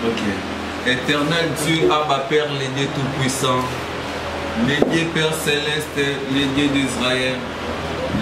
Ok. Éternel Dieu, Abba Père, le Dieu Tout-Puissant, le Dieu Père Céleste, le Dieu d'Israël,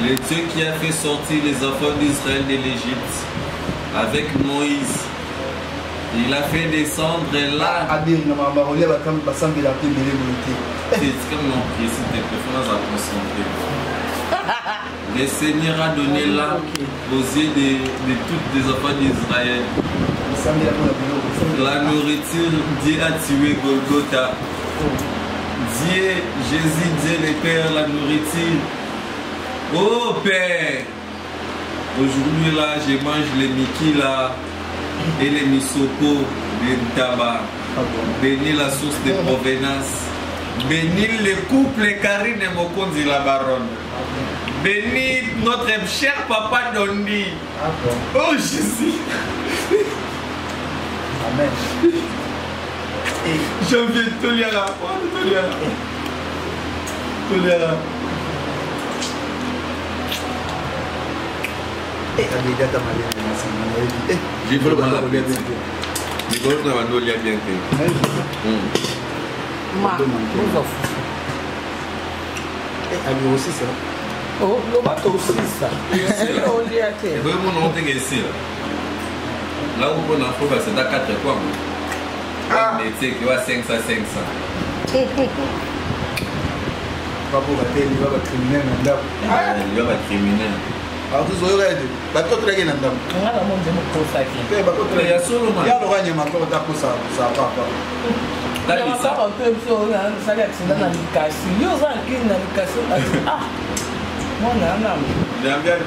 le Dieu qui a fait sortir les enfants d'Israël de l'Égypte avec Moïse. Il a fait descendre là. Abiri na makambo ya kolia basambelaka mpe ebele boye te. C'est comme mon prière, s'il te plaît, faut nous concentrer. Le Seigneur a donné là aux yeux de toutes les enfants d'Israël. La nourriture, Dieu a tué Golgotha. Dieu, Jésus, Dieu le Père, la nourriture. Oh Père, aujourd'hui là, je mange les mikila et les misoko de tabac. Bénis la source de provenance. Bénis le couple Karine et Mokonzi la baronne. Bénis notre cher papa Dondi. Ah bon. Oh Jésus. Amen. Janvier, Toliara. Oh, Toliara. Toliara. J'ai vraiment la bête. Mikolo na bando olia bien te. Ma, ozwa fufu. Abi osisa. Oh, loba tosisa. Olia te. Eboyi mona oteke esila. Là où on a fait, c'est à 4 quoi. Ah. Métier qui va 500 500. Bapo bateli ba ba criminel na ndako. Liwa ba criminel. Tuzoyoka ete bakotelaki na ndako. Nga na monze mokosaki. Te bakotelaki. Ya solo man. Ya loka nyama koko ta kosa kosa papa. Talisa. Kaka mpe biso osali accident na likasi. Yo oza nkini na likasi. Ah. Mwana na. Niambia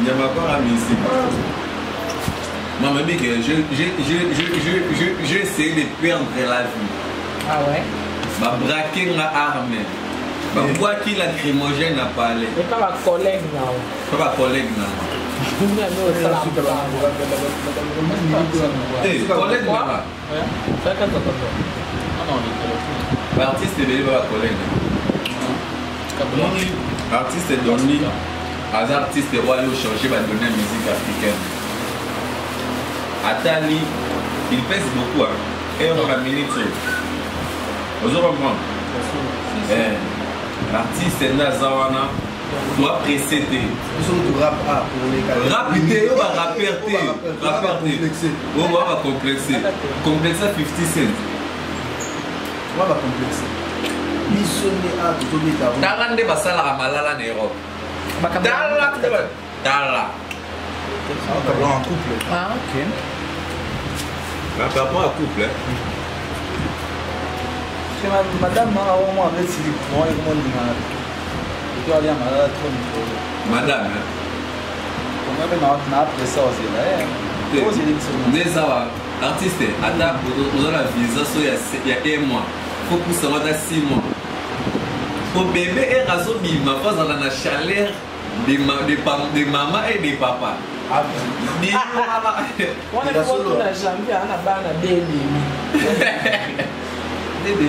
nyama kwa misi. Maman Big, j'ai essayé de perdre la vie. Ah ouais? Ba braquer nga arme. Ba bwaki lacrymogène na palais. Et pas ba collègue na. Pas ba collègue na. Eh, collègue na. Ba artiste ebele ba collègue na. Artiste Dondi, aza artiste oyo ayo changer ba données musique africaine. Atali, il pèse beaucoup hein. Et on a minute. Ozo comprendre? Eh, artiste nde aza wana to apprécier te. Rap ah pour les rap te yo ba rappeur te. Rappeur te. Oyo ba ba complexe. Complexe 50 cent. Ba ba complexe. Biso nde a tozobeta. Tala nde basalaka malala na Europe. Tala nde ba tala. En couple. Ah, ok. Par rapport à couple, hein. Madame, moi, avec Philippe, moi, et moi, je dois aller à malade trop Madame, hein. On a après ça aussi, là. Ndezawa, artiste, ata oza na visa so ya 1 mois, faut pousser ata 6 mois. Po bébé ere azobima, faut azala na chaleur de maman et de papa. Wana fotuna janvier ana bana demi. Demi.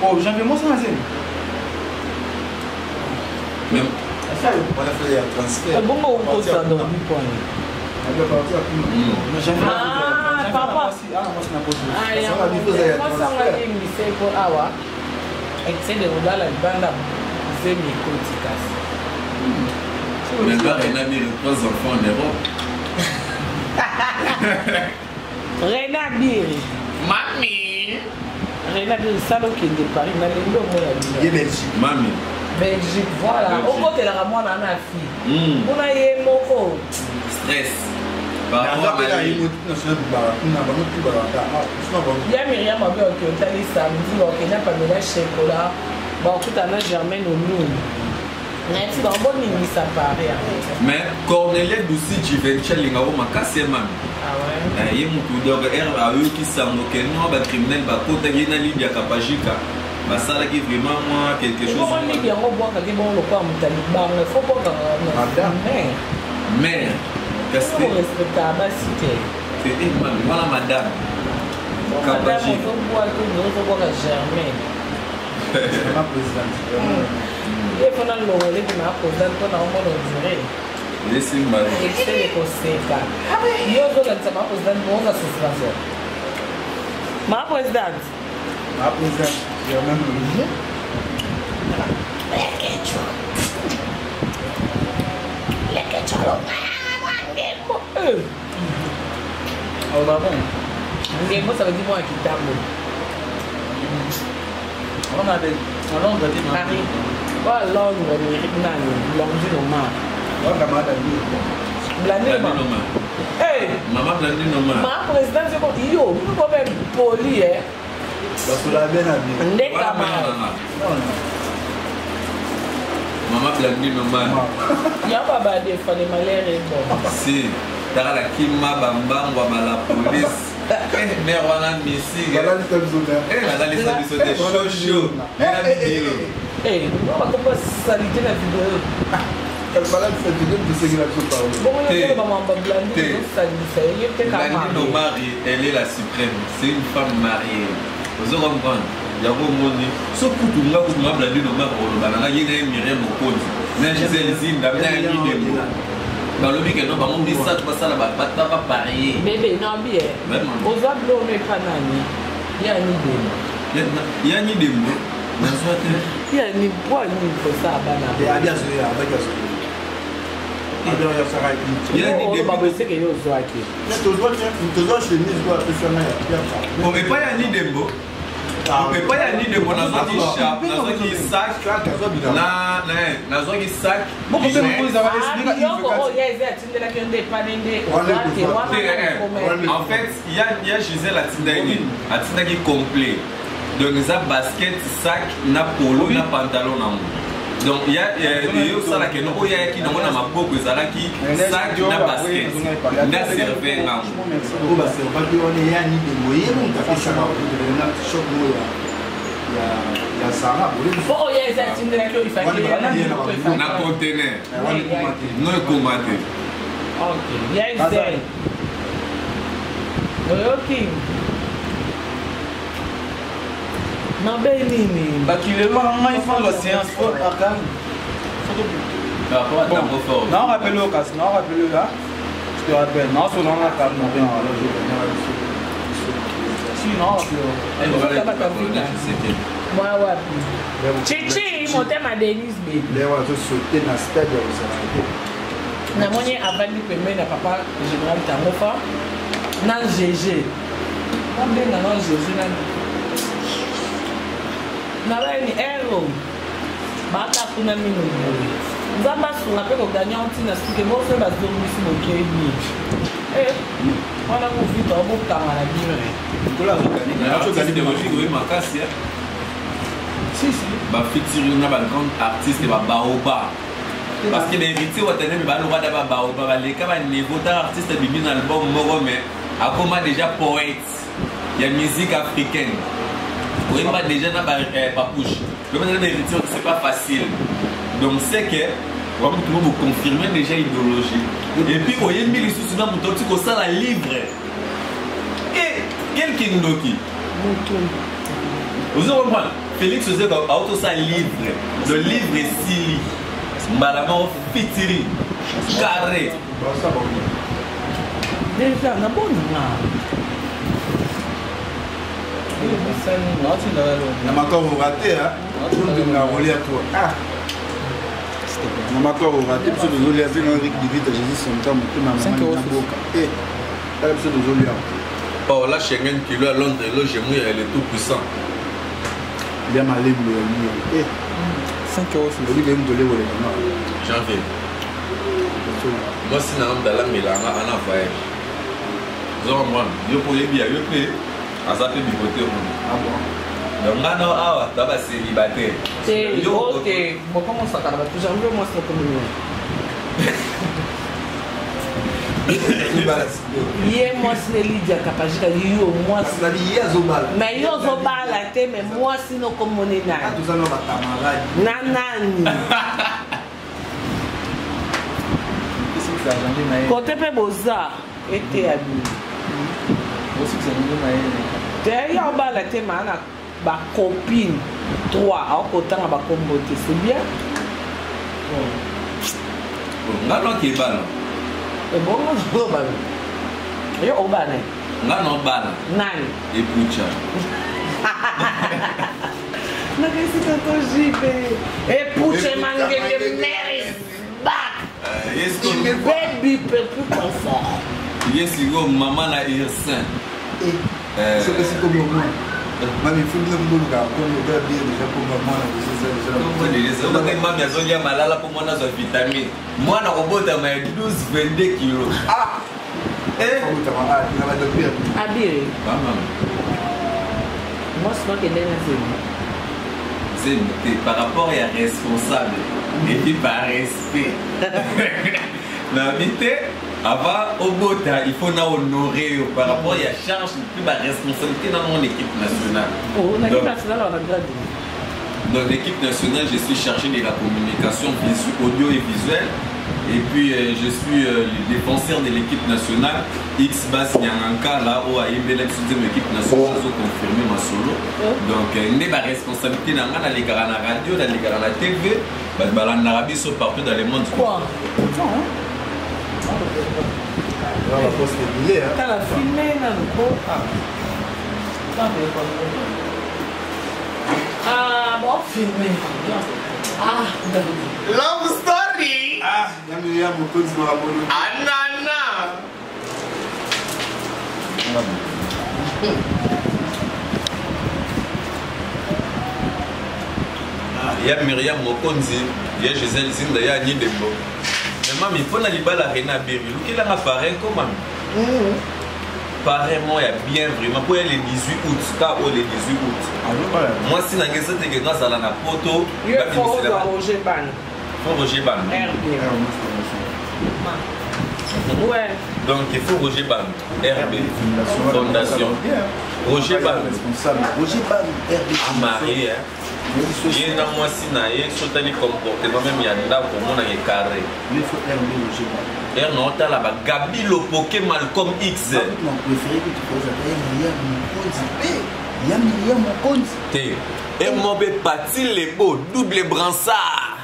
Oh, janvier, moi, ça, c'est. Même. On a fait un transfert. Bongo okosa dormi pone. Ah, papa. Ah, ya. Mwasi alingisa po awa. Excès de kolala libanda zemi ekoti kasi. Mais là, Rena Biri, trois enfants en Europe. Rena Biri. Mami. Rena Biri, sala okende Paris, nalingi omona bino. Ye Belgique. Mami. Belgique, voilà. Okotelaka mwana na fille. Mpona ye moko. Stress. Par rapport à lui. Ya Miriam abi oke otali samedi bakokenda Pamela Shekola bakokutana na Germaine Onuni nayebisi bango boningisa Paris. Mais Cornelia Dusi Givenchy alingako makasi ye mami. Ye mutu donc r ayoki sango ke no bacriminel bakotaki ye na Libya Kapajika basalaki vraiment moi quelque chose. Bongo Libya yango bwakaki bongo lokola moto ya libanga il faut bwakaka mare kasi te respectaka basi te. Mami wana madame Madame ozobwaka ozobwaka Germaine. Ye fana longoleki na président mpona omona ondire. Esimba. Excès koseka. Yo ozolakisa ma présidente boza suspension. Ma présidente. Ma présidente, Germaine Olivier. Lekecho. Lekecho ngembo. Oh, bah bon. Ngembo, ça veut dire moi kitambo. On avait à Londres, Paris. Ouais, Londres, nani, Blandine Omar. Blandine Omar. Hey! Maman Blandine Omar. Ma présidente, yo, nous sommes poli, hein. Basola bien habillé. Nde camarade. Maman Blandine Omar. Ya baba de fale malheur est bon. Si, tala la kima bambangwa ba la police. Mère wana misig. Balalisa biso te. Balalisa biso te chaud chaud. Na vidéo. Eh, bakopa salite na vidéo. Balalisa vidéo tosengela biso parole. Bongo yo ba Blandine osalisa ye te kama. Blandine Omar, elle est la suprême. C'est une femme mariée. Ozo comprendre? Yango omoni so kutu nga kutu nga Blandine Omar koloba na nga ye na ye Miriam Mokonzi na Gisèle Zinda na ye Midembo balobi ke no bango misato basala bataka baparie. Bebe nabi e oza biloko epa nani ya Midembo ya Midembo nazwa te ya ni po nini kosala bana baboseke yo ozwaki tozwa chemise oyo apesanga ya epai ya Nidembo epai ya Nidembo nazwaki nazwaki sac nazwaki sac atindelaki yo nde epane nde en fait ya Gisèle atindaki atindaki complet donc eza basket sac na polo na pantalon nango donc yo osalaka eloko oyo ayaki nango na maboko ezalaki sac na basket nde aserve ngango oyo baservaki wana ya Nidembo ye moto apesaka na shop oyo ya Zara oyo eza atindelaki oyo na conteneur no ekoma te ok ya Gisèle oyoki mabe nini bakilema ngai fond la séance po akani non rappelle au cas non rappelle là je te rappelle non son nom la carte non si non rappelle mwa wapi chichi motema Denise Bebe leo azosote na stade ya kozala te namoni avandi pembeni na papa général Tangofa na GG nabenga na GG nani nabayeni ero baka kuna mino boye nzambe asunga mpe koganya ntina suke boso bazongisi bokei wana kovita obokanga na bino makasi bafitiri na bagrande artiste babaoba parce que bahéritier Watanabe balobada babaoba baleka baniveau ta artiste abimi na album moko mais akoma déjà poète ya musique africaine oyemba déjà na bapouche oyemba déjà bahéritier c'est pas facile donc c'est que wamutu mo boconfirme déjà idéologie et puis oyembi lisusu na moto oti kosala livre e quel kindoki ozo comprendre Félix Ozeka aotosala livre le livre esili mbala moko fitiri carré déjà naboninga na makoro rate na kolia to na makoro rate biso tozolia te na Henrik Divita Jésus Santa motema na mboka tala biso tozolia Paola Schengen kilo à Londres loge mouya elle est tout puissant lia malembe ya mouya 5 euros olingi moto olekoleka janvier mwasi na nga moto ana voyage ozo comprendre yo mpo oyebi ya yo mpe aza mpe bikote kuna donc nga no awa toa bacélibataire te bokomosaka na bato janvier mwasi nakomi ye mwasi ne Lidia Kapajika yo mwasi mais yo ozobala te mais mwasi nokomoni nani na nani kote mpe boza ete ya bino te yo obala te maa na bacopine 3 aokotanga bakombo te c'est bien. Nga noki ebala. Ebongo obala. Yo obala. Nga nobala. Nani? Epucha. Nakasi tonton JP. Epucha mangenge mère is back. Baby pepu confort. Ye sikoyo mama na Ursin. Soki sikoyo mwana mami fundi na mboluka kombo ga bien déjà kombo mwana déjà eza mami azolia malala mpo mwana azwa vitamine mwana kobotama ya 12 22 kilo. Ah eh abire mwasi nakende na zemi zemi te par rapport ya responsable et puis par respect nabi te avant obota il faut na honorer yo par rapport ya charge puis ba responsabilité na mon équipe nationale. Oh, na équipe nationale on a grade. Dans l'équipe nationale, je suis chargé de la communication audio et visuelle. Et puis, je suis le défenseur de l'équipe nationale. X Bas Nyanganka, là, où a l'équipe nationale, a confirmé ma solo. Donc, il y a ma responsabilité dans la radio, dans la TV, dans l'Arabie, partout dans le monde. Quoi? La T'as la filmé, là, le Ah, bon, filmé. Ah, love story. Ah, y'a mon compte sur la mono. Anana. Ya Myriam Mokonzi, ya Gisèle Zinda, ya Annie Dembo. Mais mami, mpo na libala Rena Beri, lukelanga parrain ko mami. Parrain moi ya bien vraiment po ya le 18 août, ka o le 18 août. Moi si na ngeza te ke nazala na poto, ba Roger Ban. Faut Roger Ban. RB. Ouais. Donc il faut Roger Ban, RB. Fondation. Roger Ban. Responsable. Roger Ban, RB. Marié, hein. Ye na mwasi na ye sotali comportement même ya ndako omonaka carré. Il faut RB Roger Ban. R na otala ba Gabi Lopoke Malcolm X. Mon préféré que tu poses à Myriam Mokonzi. Ya Myriam Mokonzi. Te. Et mon be Pati Lebo double bransard.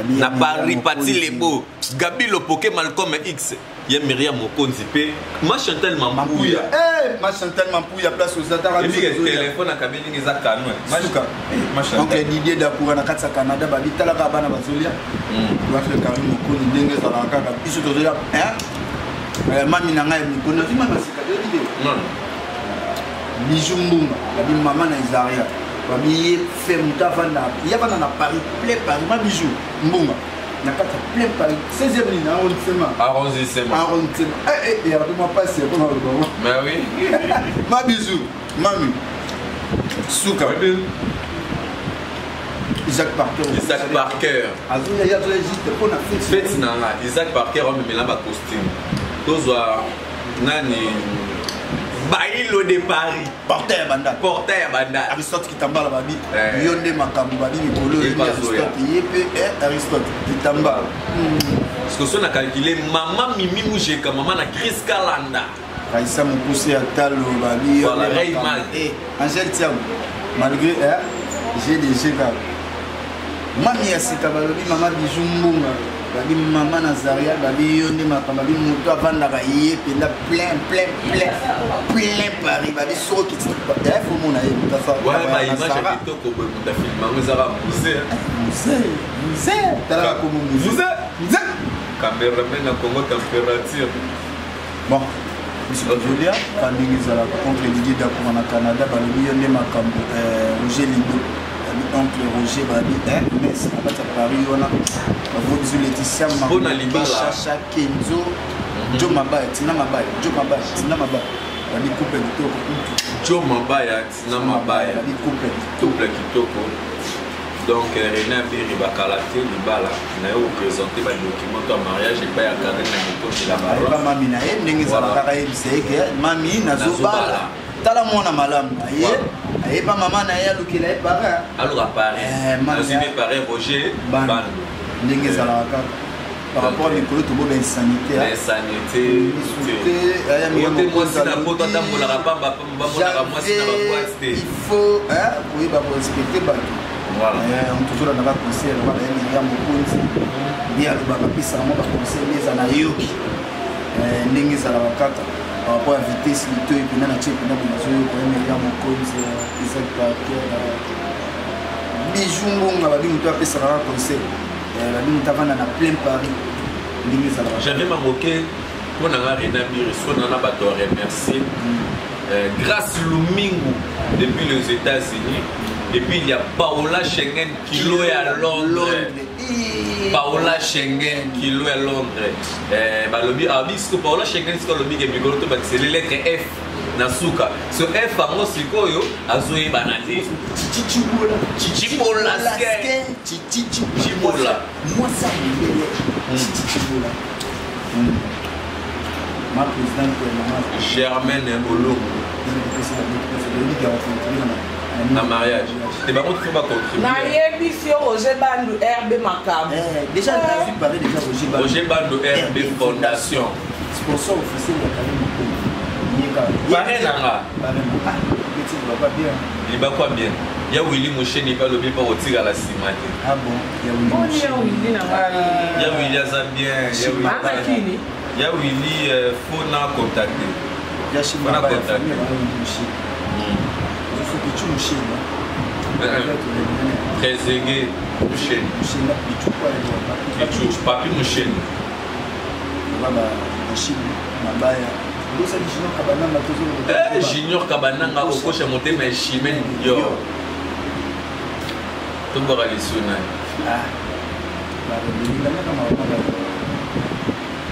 Na Paris Pati Lebo Gabi Lopoke Malcolm X. Ya Myriam Mokonzi pe ma Chantal Mampuya. Eh ma Chantal Mampuya place aux Atara. Et puis téléphone na kabelingi eza kano. Suka. Ma Chantal. Donc Didier Dapoura na kati ya Canada ba bitalaka bana bazolia. Ba Karim Mokonzi ndenge ezalaka kaka biso tozolia hein. Mami na ngai Mokonzi ozwi mama sika toyebi te. Non. Bijou Mbunga, babi mama na Isaria. Babi ye fe moto avanda, ye avanda na Paris, plein Paris, ma Bijou Mbunga. Na kati ya plein Paris, 16e ligne, arrondissement. Arrondissement. Arrondissement. Eh eh, ya moi passe pour na loba. Mais oui. Ma Bijou, mami. Suka. Isaac Parker. Isaac Parker. Azoya ya zoya juste pour na fête. Fête na nga Isaac Parker omemela ba costume. Tozwa nani Bailo de Paris. Portail ya Bandal. Portail ya Bandal. Aristote Kitambala babi. Yo nde makambo babi mikolo Ye yo Aristote ye pe Aristote Kitambala. Parce que so na calculer maman Mimi Mujeka, maman na Chris Kalanda. Raissa Mokuse ya Talo babi. Voilà, Rayman. Angèle Thiam. Malgré GDG kaka. Mami ya sika balobi mama Bijou Mbunga. Babi mama Nazaria, babi yo nde makambo, babi moto avandaka ye mpenza plein plein plein plein Paris, babi soki eh faut mona ye moto afa. Ouais, ba image ya kitoko boye moto afilme yango ezaka musée. Musée, musée. Talaka komo musée. Musée. Musée. Cameraman na Congo température. Bon. Biso tozolia ka ndenge ezalaka oncle Didier Dakura na Canada balobi yo nde makambo Roger Lido. Oncle Roger babi mes na kati ya Paris wana bavo biso Laetitia Chacha Kenzo Jo Mabaya Tina Mabaya Jo Mabaya Tina Mabaya babi couple kitoko. Jo Mabaya Tina Mabaya babi couple couple kitoko. Donc René Abiri bakala te libala na yo présenter ba document to mariage et pas ya Karen na mokonzi la bara. Ba mami na ye ndenge ezalaka kaka yebisa ye ke mami nazobala. Tala mwana malamu aye ayeba mama na ye alukela ye parrain. Aluka parrain. Azwi mpe parrain Roger Bando. Ndenge ezalaka kaka par rapport à mikolo toboba insanité. Insanité. Ote mwasi na poto atambolaka pamba pamba bamonaka mwasi na baboite te. Il faut koyeba korespecte bato. Voilà. Tozolanda baconseil aloba baye Miriam Mokonzi nde alobaka, apesaka mwa baconseil nde eza na yoki ndenge ezalaka kaka par rapport à vitesse litoi mpena na tie mpena boye nazoyoka ye Miriam Mokonzi, Isaac Parker, Bijou Ngonga, babi moto apesaka kaka conseil, babi moto avanda na plein Paris ndenge ezalaka. Jamais Mangoke mpo na nga Rena Biri so na bato ya remercier Grâce Lumingu depuis les États-Unis et puis il y a Paola Schengen Kilo à Londres. Paola Schengen Kilo à Londres, balobi abi siko Paola Schengen siko alobi ke mikolo to bakiseli lettre F na suka so F yango sikoyo azoyebana te. Chichibola. Chichibola. Chichibola mwasa mondele Chichibola, ma présidente, mama. Germaine Bolongo na mariage te bango tofo bacontribue. Nayebisi yo Roger Bandu RB makambo. Déjà nazwi parler déjà Roger Bandu. Roger Bandu RB Fondation. Sponsor officiel ya Karim Mokonzi. Parrain nanga. Parrain, ah petit papa bien. Libakwa bien ya Willi Mosheni mpe alobi mpo kotikala nsima te. Ah bon, ya Willi? Boni ya Willi na ngai? Ya Willi aza bien ya Willi. Akakini. Ya Willi, faut na contacter. Ya Shima. Wana ba ya contact. Famille ya Willi Mosheni, ozosoki chu Mosheni. Trezeguet Mosheni. Mosheni na Pichu kwa ya Pichu Papi Mosheni. Baba Mosheni mabaya osali Junior Kabananga tozoloba. Junior Kabananga okosha motema ya Chimene yo tobwaka lisu nani. Ah, balingaka mama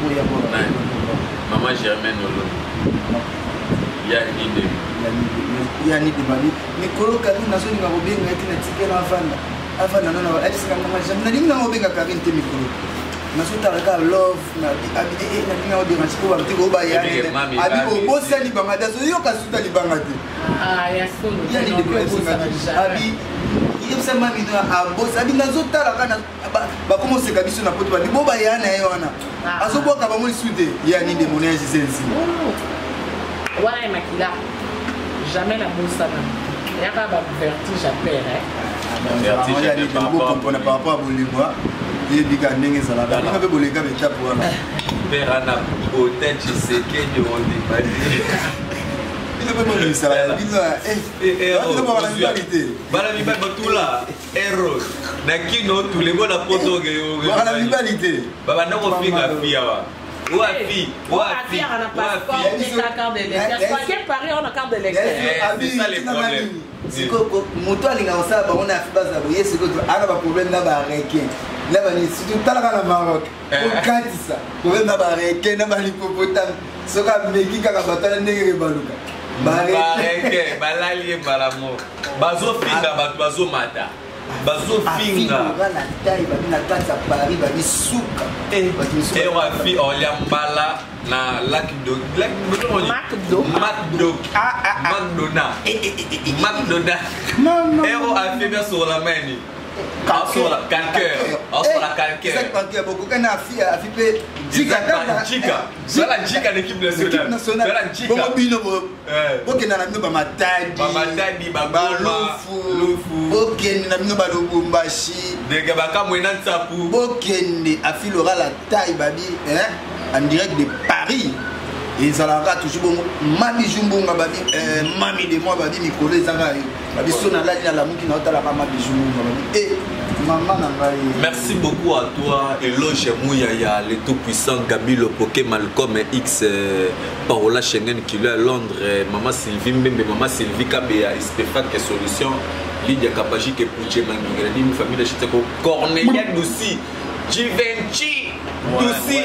oya. Nani? Mama Germaine Olo ya Nide. Yani de babi mikolo Karine nazolinga kobenga ete natikela avanda avanda nano ayebisaka nganga jamais nalingi nanga obenga Karine te. Mikolo nazotala kaka love nalingi nanga oderange po bato te kobayani. Ebike mami, abi mami. obosani libanga te, azoyoka suta libanga te. Ah, ya solo. Yani de abi yebisa mami no abosi abi nazotala kaka bakoma oseka biso na poto babi bo baya na ye wana. Ah. Azobwaka bango lisu te yani de mona ya Gisele Nsima. Wana ya makila jamais nabosana yaka bavertige ya pere. Vertige par rapport à Bocomprendre par rapport à bolingo yebika ndenge ezalaka bino mpe boleka betape wana. Père ana Otin Tshisekedi ondimadi. Bino mpe bobimisaka bino bino baka na mibali te. Bana mibali batula ero na kino tulebo na poto. Baka na mibali te. Babanda kofinga fi awa wafi wafi na passeport wafi. te, carte d'électeur quel Paris on a carte d'électeur. Eh, c'est ça les problèmes. Sikoyo moto alingaka kosala bango na afi baza boye sikoyo ana baproblème na barequin na bani surtout talaka na Maroc okatisa problème na barequin na balipopotame soki ameki kaka bato wana ndenge baluka barequin. Bareke balali ye mbala moko bazofinga bato bazomata bazofinga. Afinga na tai babi na kati ya Paris babi suka. Bato misusu. Ero afi olia mbala na lac do lac Macdo. Macdo. Ah, ah, ah. Macdona. Macdona. Non, non. Ero afi bien sur la main asola calcaire asola calcaire. Calcaire bokoka na afi afi mpe jika kaka. Jika zala jika l'équipe Équipe nationale. nationale. Zala jika. Bongo bino bokenda na bino bamatadi. Bamatadi, Bagoma, Balufu. Lufu. Bokende na bino balubumbashi. Ndenge bakamwe na Ntsapu. Bokende afi lora la taille babi hein, en direct de Paris ezalaka toujours bongo mami Jumbunga babi mami de moi babi mikolo ezaka yo babi so nalali nalamuki naotalaka ma Bijou Mbunga babi e mama na ngai. Merci beaucoup à toi, Eloge Mouyaya, le tout-puissant Gabi Lopoke, Malcolm X, Paola Schengen, qui est à Londres, Maman Sylvie Mbembe, Maman Sylvie Kabea, Stéphane Solution, Lydia Kapaji, Kepuche Mangingeli, famille de Chiteko, Cornelia Doussi, Givenchy, Doussi,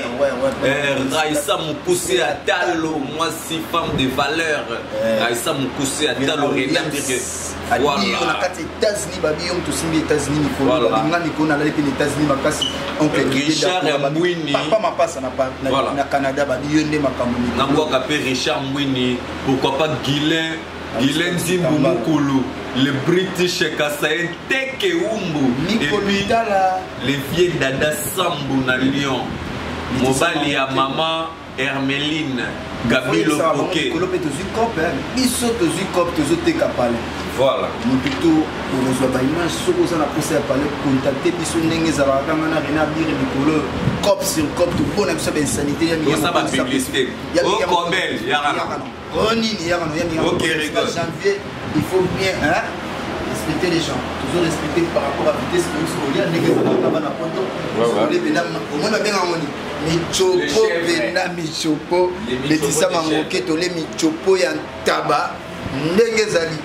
Raïssa Moukoussé Atalo, moi si femme de valeur, Raïssa Moukoussé Atalo, Renan Birge. Abi yo na kati ya États-Unis babi yo moto osimbi États-Unis mikolo. Voilà. Babi nga mikolo nalali mpe na États-Unis makasi oncle Didier Richard Dakura, babi Mbwini. papa mapasa Voilà. na Canada babi yo nde makambo mikolo. Nabwaka mpe Richard Mbwini, pourquoi pas Guilin Guilin Nzimbu Mukulu, le British Kasayen Teke Umbu et Mikolo puis tala. Le vieux Dada Sambu na Lyon, mobali ya mama Hermeline Gabi Lopoke. Mikolo mpe tozwi cope biso tozwi cope tozoteka pale. Voilà. Moto to okozwa baimage. Soki oza na posa ya palais, contacte biso. Ndenge ezalaka kanga na Rena Bire, likolo cop sur cop, tobona biso bainsanité ya Tosala ba publicité. O Kobel, yaka na. O nini, yaka na ya mingi. Ok, rigole. Janvier, il faut bien, hein, respecter les gens, toujours respecter par rapport à vitesse biso kolia, ndenge ezalaka bana Poto. Kolia pena, omoni babenga ngoni michopo. Les chèvres. Pena michopo. Les michopo Betisa des mangoke, tole michopo ya ntaba ndenge ezali.